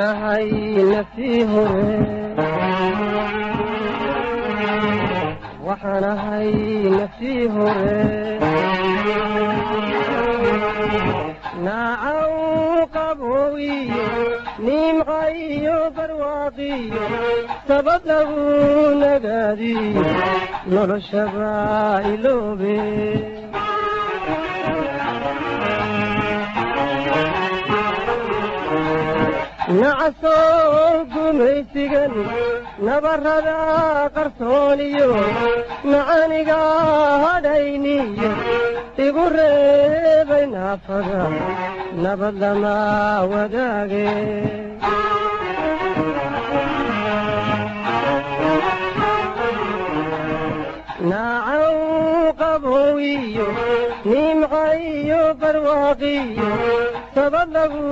Waxaan ahay naftii hore, waxaan ahay naftii hore, naacaw qaboowiyo nimca iyo barwaaqiyo sabab lagu nagaadiyo noloshaba iloobe. Nacasow gumaysigan nabarrada qarsooniyo nacaniga hadhayniyo igu reebay naafada nabad lama wadaage. Naacaw qaboowiyo nimca iyo barwaaqiyo sabab lagu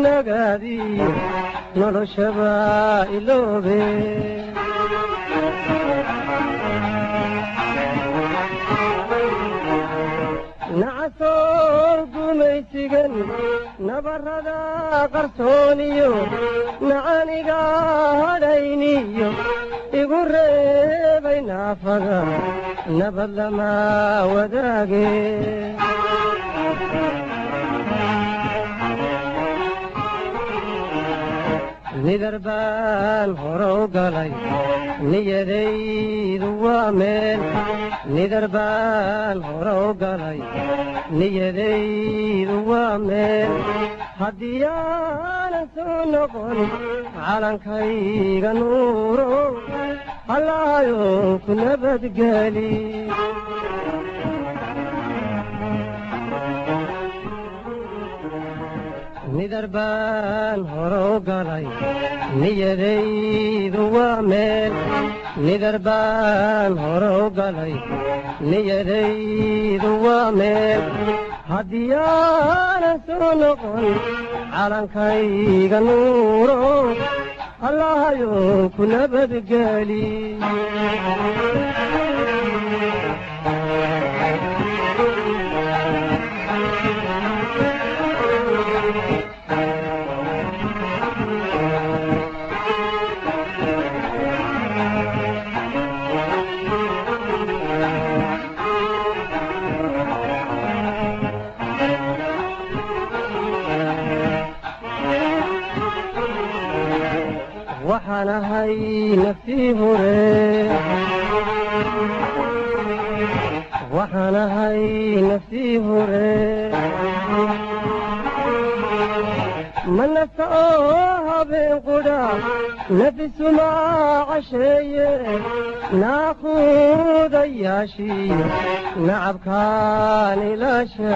nagaadiyo noloshaba iloobe. Nacasow gumaysigan nabarrada qarsooniyo nacaniga hadhayniyo igu reebay naafada nabad lama wadaage. Nidar baan hore u galay, niyadaydu waa meel. Nidar baan hore u galay, niyadaydu waa meel. Haddii aanan soo noqon calankayga nuuro, allahayow ku nabadgeli. Nidar baan hore u galay, niyadaydu waa meel. Nidar baan hore u galay, niyadaydu waa meel. Haddii aanan soo noqon calankayga nuuro, allahayow ku nabadgeli. Waxaan ahay naftii hore, waxaan ahay naftii hore, ma nasta oo habeen qudha nafisuma casheeye naaquudayaashiyo nacabkaan ilaasha.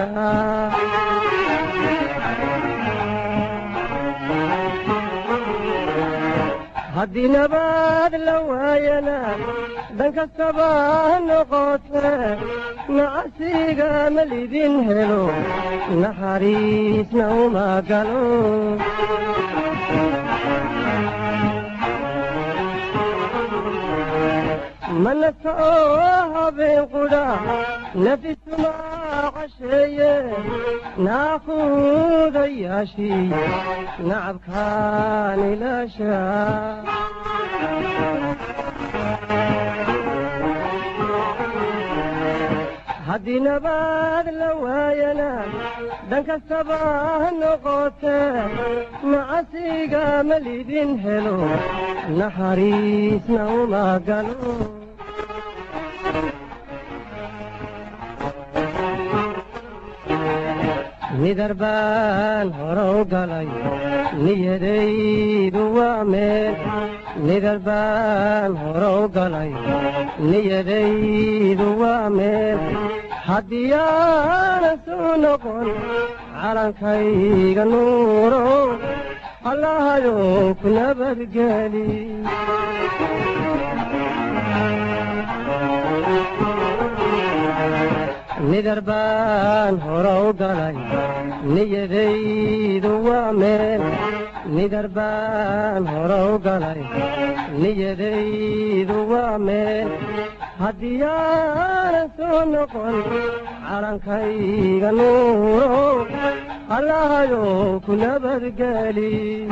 Haddii nabaad la waayana dhan kastaba ha noqote nacasiga ma lidin helo, naxariisna uma galo. Ma nasta oo habeen qudha nafisuma casheeye naaquudayaashii nacabkaan ilaasha. Haddii nabaad la waayana dhan kastaba ha noqote nacasiga ma lidin helo, naxariisna uma galo. Nidar baan hore u galay, niyadaydu waa meel. Nidar baan hore u galay, niyadaydu waa meel. Haddii aanan soo noqon calankayga nuuro, allahayow ku nabadgeli. Nidar baan hore u galay, niyadaydu waa meel. Nidar baan hore u galay, niyadaydu waa meel. Haddii aanan soo noqon calankayga nuuro, Allahayow ku nabadgeli.